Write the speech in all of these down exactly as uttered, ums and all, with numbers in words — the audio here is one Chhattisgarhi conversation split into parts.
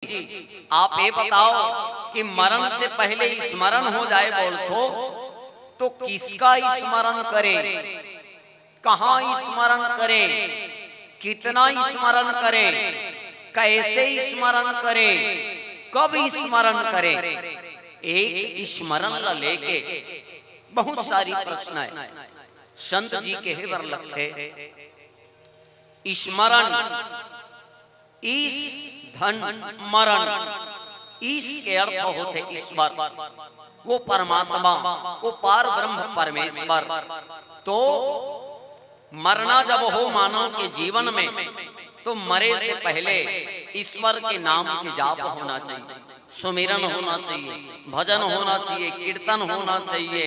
जी, आप ये बताओ कि मरण से पहले स्मरण हो जाए बोलथो, तो किसका स्मरण करे, कहाँ स्मरण करे, कितना स्मरण करे, कैसे स्मरण करे, कब स्मरण करे? एक स्मरण ला लेके बहुत सारी प्रश्न है। संत जी कहे बर लगथे, स्मरण, ईश धन मरण। ईश के अर्थ होथे ईश्वर, वो परमात्मा, वो पार ब्रह्म परमेश्वर। तो मरना जब हो मानव के जीवन में, तो मरे से पहले ईश्वर के नाम के जाप होना चाहिए, सुमिरन होना चाहिए, भजन होना चाहिए, कीर्तन होना चाहिए,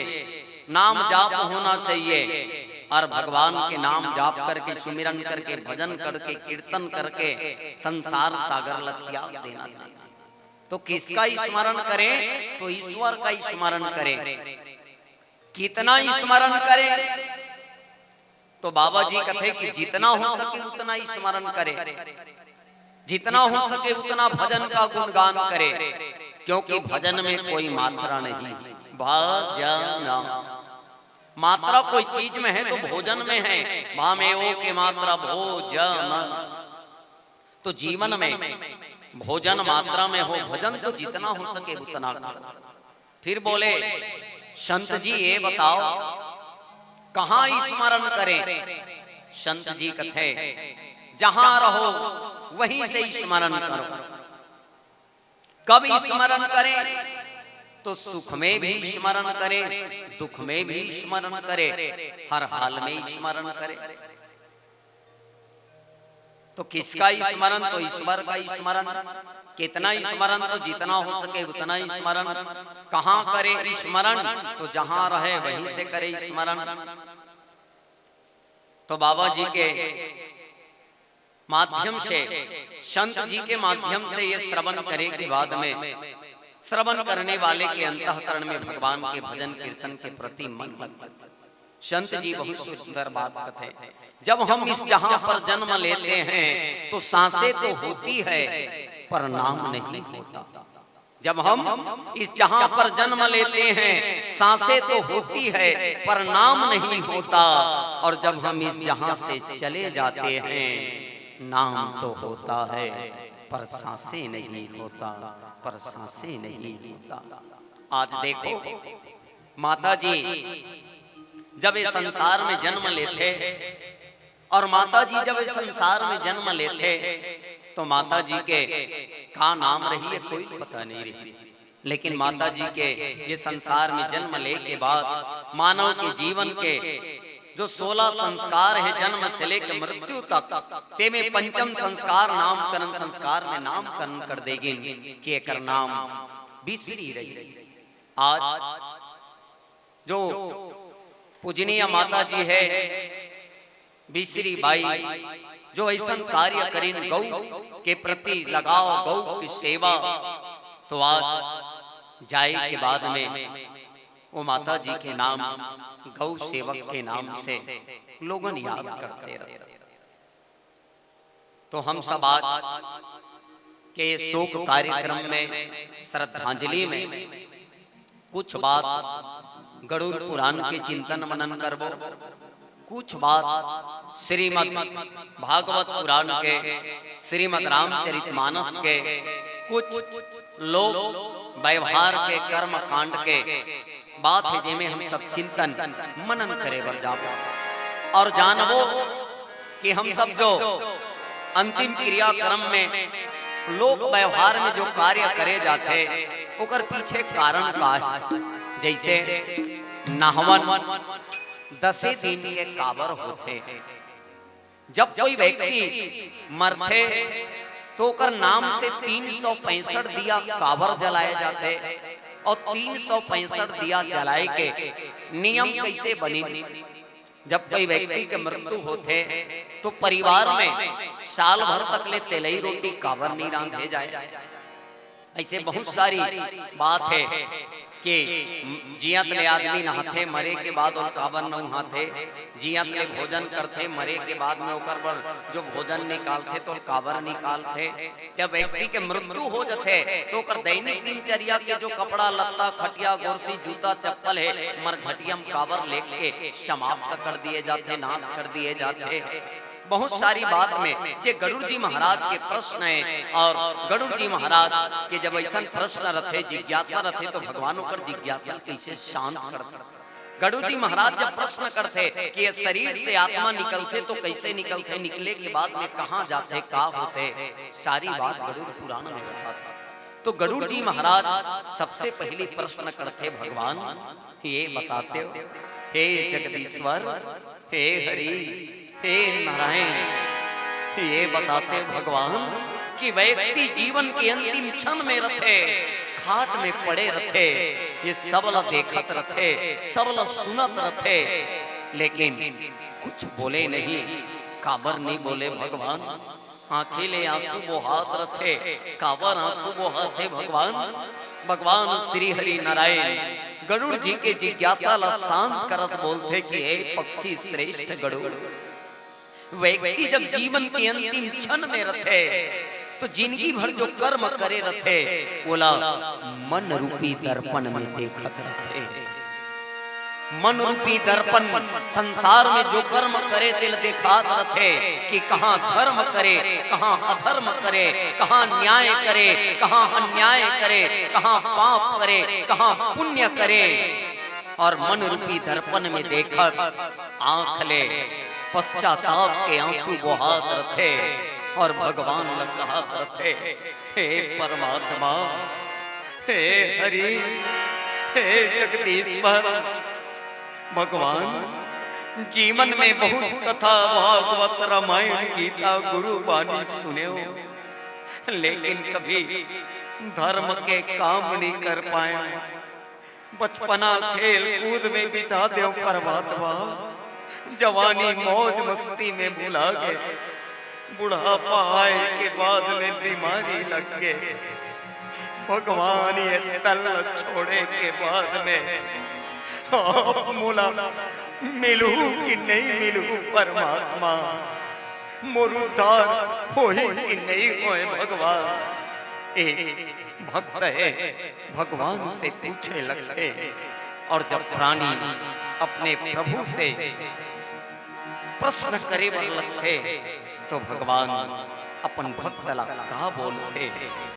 नाम जाप होना चाहिए। और भगवान के नाम जाप करके, सुमिरन करके, भजन करके, कीर्तन करके संसार सागर ला त्याग देना चाहिए। तो किसका स्मरण करें? तो ईश्वर का स्मरण करें। कितना स्मरण करें? तो बाबा जी कथे कि जितना हो सके उतना स्मरण करे, जितना हो सके उतना भजन का गुणगान करे, क्योंकि भजन में कोई मात्रा नहीं। भजन, मात्रा कोई चीज में है तो भोजन में है। भामेओ के मात्रा भोजन। तो जीवन में भोजन मात्रा में हो, भजन तो जितना हो सके उतना करो। फिर बोले, संत जी ये बताओ, कहाँ स्मरण करें? संत जी कथे, जहां रहो वहीं से स्मरण करो। कब स्मरण करें? तो सुख में भी स्मरण करें, दुख में भी स्मरण करें, हर हाल में स्मरण करें। तो किसका स्मरण? तो ईश्वर का स्मरण। कितना स्मरण? तो जितना हो सके उतना स्मरण। कहाँ करे स्मरण? तो जहां रहे वहीं से करे स्मरण। तो बाबा जी के माध्यम से, संत जी के माध्यम से ये श्रवण करे के बाद में, श्रवण करने वाले के अंतःकरण में भगवान के भजन कीर्तन के प्रति मन बनता है। संत जी बहुत सुंदर बात कथे, जब हम इस जहां पर जन्म लेते हैं तो सांसें तो होती है पर नाम नहीं होता। जब हम इस जहां पर जन्म लेते हैं, सांसें तो होती है पर नाम नहीं होता, और जब हम इस जहां से चले जाते हैं, नाम तो होता है पर सांसें नहीं होता, पर सांसें नहीं होता। आज देखो, माता जी जब ये संसार में जन्म लेथे, और माता जी जब ये संसार में जन्म लेथे, तो माता जी के का नाम रही है, कोई पता नहीं रही। लेकिन माता जी के ये संसार में जन्म ले के बाद मानव के जीवन के जो सोलह संस्कार है, जन्म से लेकर मृत्यु तक, तेमे पंचम संस्कार नामकरण संस्कार में नामकरण कर देगिन कि एकर नाम बिसरी रही। आज जो पूजनीय माता जी है बिसरी बाई, जो ऐसन कार्य करिन, गौ के प्रति लगाव, गौ की सेवा, तो आज जाए के बाद में वो माता जी के नाम, गौ सेवक के नाम से लोगन याद करते रहते। तो हम सब आज के शोक कार्यक्रम में, श्रद्धांजलि में कुछ बात गरुड़ पुराण के चिंतन मनन करबो, कुछ बात श्रीमद् भागवत पुराण के, श्रीमद् रामचरित मानस के कुछ लोक व्यवहार के, कर्म कांड के बात है, जेमे हम सब चिंतन मनन करे बर जाबो और जानबो कि हम सब जो अंतिम क्रियाक्रम में लोक व्यवहार में जो कार्य करे जाथे, ओकर पीछे कारण का है। जैसे नहवन दसे दिन के काबर होथे, जब कोई व्यक्ति मरथे तो ओकर नाम से तीन सौ पैंसठ दिया काबर जलाए जाथे, और तीन सौ पैंसठ दिया जलाए के नियम कैसे बनी? जब कोई व्यक्ति के मृत्यु होथे तो परिवार में साल भर तक ले तेलई रोटी काबर नहीं रांधे जाए? ऐसे बहुत सारी बात हे कि जियत ले आदमी नहाथे, मरे के बाद ओला काबर नहाथे, जियत ले भोजन करथे, मरे के बाद में ओकर बर जो भोजन निकालथे, तो काबर निकालथे। जब व्यक्ति के मृत्यु हो जथे, तो ओकर दैनिक दिनचर्या के जो कपड़ा लत्ता, खटिया गोरसी, जूता चप्पल हे, मरघटिया म काबर लेके समाप्त कर दिए जाथे, नाश कर दिए जाथे। बहुत सारी बात में जे गरुड़ जी महाराज के प्रश्न हे, और गरुड़ जी महाराज के जब ऐसन प्रश्न रथे, जिज्ञासा रथे, तो भगवान ओकर जिज्ञासा ल कैसे शांत करथे? गरुड़ जी महाराज जब प्रश्न करथे कि ये शरीर से आत्मा निकलथे तो कैसे निकलथे, निकले के बाद में कहाँ जाथे, का होथे, सारी बात गरुड़ पुराण में बताथे। तो गरुड़ जी महाराज सबसे पहली प्रश्न करथे, भगवान, ये बताते हो, हे जगदीश्वर, हे हरि, हे नारायण, ये बताते भगवान कि व्यक्ति जीवन के अंतिम क्षण में रथे, खाट में पड़े रथे, ये सब ला देखत रथे, सब ला सुनत रथे, लेकिन कुछ बोले नहीं। काबर नहीं बोले भगवान? आँखी ले आंसू बोहात रथे। काबर आंसू बोहात हे भगवान? भगवान श्री हरि नारायण गरुड़ जी के जिज्ञासा ला शांत करत बोलथे कि हे पक्षी श्रेष्ठ गरुड़, व्यक्ति जब जीवन के अंतिम क्षण में रथे, तो जिंदगी भर जो कर्म करे रथे, ओला मन रूपी दर्पण में देखत रथे। मन रूपी दर्पण संसार में जो कर्म करे, तेला देखात रथे कि कहाँ धर्म करे, कहाँ अधर्म करे, कहाँ न्याय करे, कहाँ अन्याय करे, कहाँ पाप करे, कहाँ पुण्य करे। और मन रूपी दर्पण में देखत आँख ले पश्चाताप के आंसू बोहात रथे और भगवान ल कहत रथे, हे परमात्मा, हे हरि, हे जगदीश्वर, भगवान, जीवन में बहुत कथा, भागवत, रामायण, गीता, गुरु बानी सुनेव, लेकिन कभी धर्म के काम नहीं कर पाए। बचपना खेल कूद में बिता देव परमात्मा, जवानी मौज मस्ती में भुला गे, बुढ़ापा आए के बाद में बीमारी लग गे। भगवान, ये तन ल छोड़े के बाद में आप मोला मिलहू कि नहीं मिलहू परमात्मा, मोर उद्धार होही कि नहीं होए भगवान। एक भक्त हे, भगवान से पूछे लगथे, और जब प्राणी अपने प्रभु से प्रश्न करे बर लगथे, तो भगवान अपन भक्त ला का बोलथे?